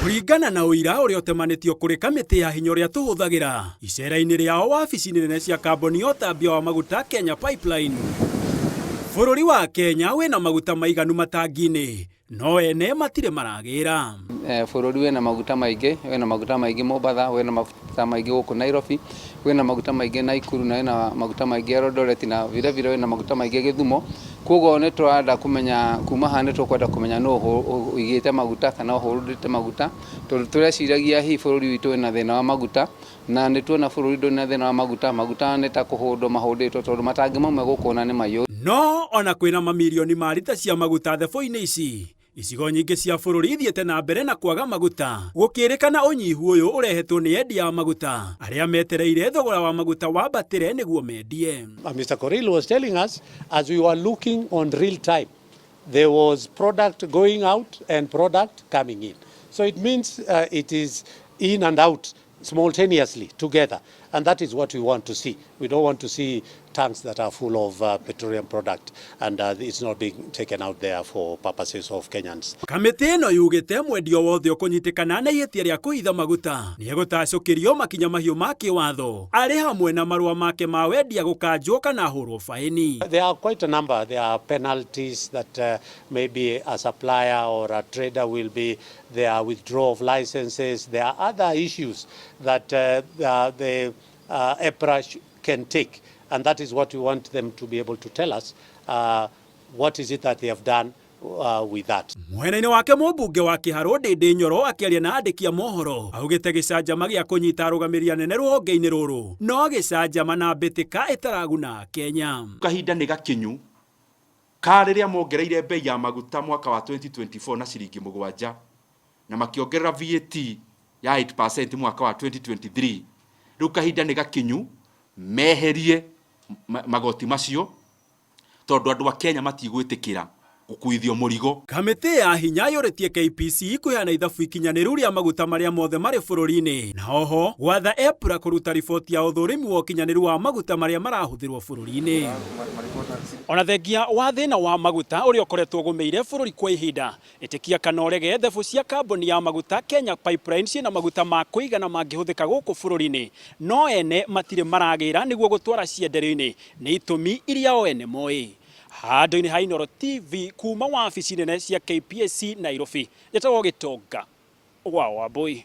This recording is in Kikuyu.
Kũringana na ũira ũrĩa ũtemanĩtio kũrĩ kamĩtĩ ya hinya ũrĩa tũhũthagĩra icera-inĩ rĩao wabici-inĩ nene cia kambuni ya ũtambia wa maguta Kenya Pipeline. Bũrũri wa Kenya wĩna maguta maiganu matangi-inĩ no ene matirĩ maragĩra. Bũrũri wĩna maguta maingĩ, wĩna maguta maingĩ Mombatha, wĩna maguta maingĩ gũkũ Nairobi, wĩna maguta maingĩ Naikuru na wĩna maguta maingĩ Eldoret na vile vile wĩna maguta maingĩ Gĩthumo. Koguo nĩ tũrenda kũmenya kuma haha nĩ tũkwenda kũmenya nũ ũigĩte maguta kana ũhũrĩte maguta, tondũ tũreciragia hihi bũrũri witũ wĩna thĩna wa maguta, na nĩ tuona bũrũri ndũrĩ na thĩna wa maguta, maguta nĩ ta kũhũndwo mahũndĩtwo tondũ matangi mauma gũkũ ona nĩ maiyũru. No ona kwĩna mamirioni ma rita cia maguta thebũ-inĩ ici, icigo nyingĩ cia bũrũri ithiĩte na mbere na kwaga maguta, gũkĩrĩkana ũnyihu ũyũ ũrehetwo nĩ endia a maguta arĩa metereire thogora wa maguta wambatĩre nĩguo mendie. Mr. Korir was telling us as we were looking on real time, there was product going out and product coming in. So it means it is in and out simultaneously together. And that is what we want to see. We don't want to see tanks that are full of petroleum product and it's not being taken out there for purposes of Kenyans. Kamĩtĩ ĩno yugĩte mwendia wothe ũkũnyitĩkana na ihĩtia rĩa kũhitha maguta nĩ egũtacũkĩrio makinya mahiũ ma kĩwatho arĩ hamwe na marũa make ma wendia gũkanjwo kana ahũrwo baĩni. There are quite a number. There are penalties that maybe a supplier or a trader will be, there are withdrawal of licenses. There are other issues that the EPRA can take. And that is what we want them to be able to tell us. What is it that they have done with that? Mwena-inĩ wake mũmbunge wa Kĩharũ Ndĩndĩ Nyoro akĩaria na andĩki a mohoro augĩte gĩcanjama gĩa kũnyita arũgamĩrĩri anene rũhonge-inĩ rũrũ no gĩcanjama na mbĩtĩka ĩtaraguna Kenya. Kahinda nĩ gakinyu ka rĩrĩa mongereire bei ya maguta mwaka wa 2024 na ciringi 7 na makĩongerera VAT ya 8% mwaka wa 2023. Rĩu kahinda nĩ gakinyu meherie magoti macio tondũ andũ a Kenya matigwĩtĩkĩra gũkuithio mũrigo. Kamĩtĩ ya hinya yũrĩtie KPC kũheana ithabu ikinyanĩru rĩa maguta marĩa mothe marĩ bũrũri-inĩ na oho gwatha EPRA kũruta riboti ya ũthũrimi wa ũkinyanĩru wa maguta marĩa marahũthĩrwo bũrũri-inĩ. Ona thengia wa thĩna wa maguta ũrĩa ũkoretwo ũgũmĩire bũrũri kwa ihinda, ĩtĩkia kana ũrege, thebũ cia kambuni ya maguta Kenya Pipeline ciĩna maguta ma kũigana mangĩhũthĩka gũkũ bũrũri-inĩ, no ene matirĩ maragĩra nĩguo gũtwara cienderio-inĩ nĩ itũmi iria o ene moĩ. Handũ-inĩ ha Inooro TV kuma wabici nene cia KPSC Nairobi, njĩtagwo Gĩtonga wa Wambui.